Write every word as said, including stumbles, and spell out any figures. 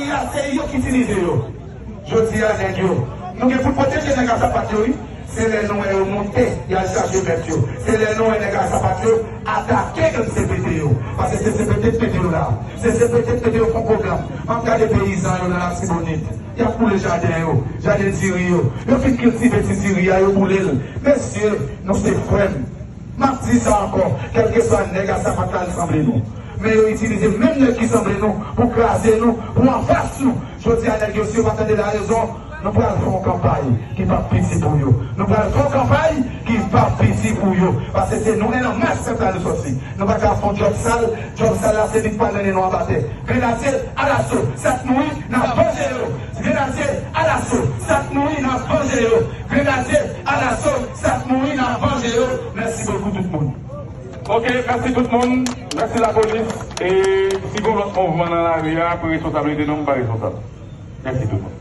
Peyi a, se yo ki itilize yo. Jodi a, nèg yo, nou gen pou n pwoteje nèg a sapat yo, wi. Se lè nou wè yo monte, y al chache mèt yo. Se lè nou wè nèg a sapat yo atake gang C P T yo. Paske se C P T k mete yo la. Se C P T k mete yo fè pwogram. M ap gade peyizan yo nan Latibonit. Y ap boule jaden yo, jaden diri yo. Yo fin kiltive ti diri a, yo boule l. Mesye, nou se frè m. M ap di sa ankò, kèlkeswa nèg a sapat la, l sanble nou. Men yo itilize menm nèg ki sanble nou pou kraze nou, pou anfas nou. Jodi a, nèg yo, si yo pa tande larezon, nou pral fè yon kanpay ki p ap piti pou yo. Nou pral fè yon kanpay ki p ap piti pou yo. Paske se nou, e nan mas pèp la nou sòti. Nou pa ka fè yon djòb sal, djòb sal la se li k pral mennen nou anba tè. Grenadye, alaso, sa k mouri, n ap vanje yo. Grenadye, alaso, sa k mouri, n ap vanje yo. Grenadye, alaso, sa k mouri, n ap vanje yo. Mèsi bokou tout moun. Ok, mèsi tout moun. Mèsi lapolis. E si gon lòt mouvman nan lari a, pou responsablite nou, m pa responsab. Mèsi tout moun.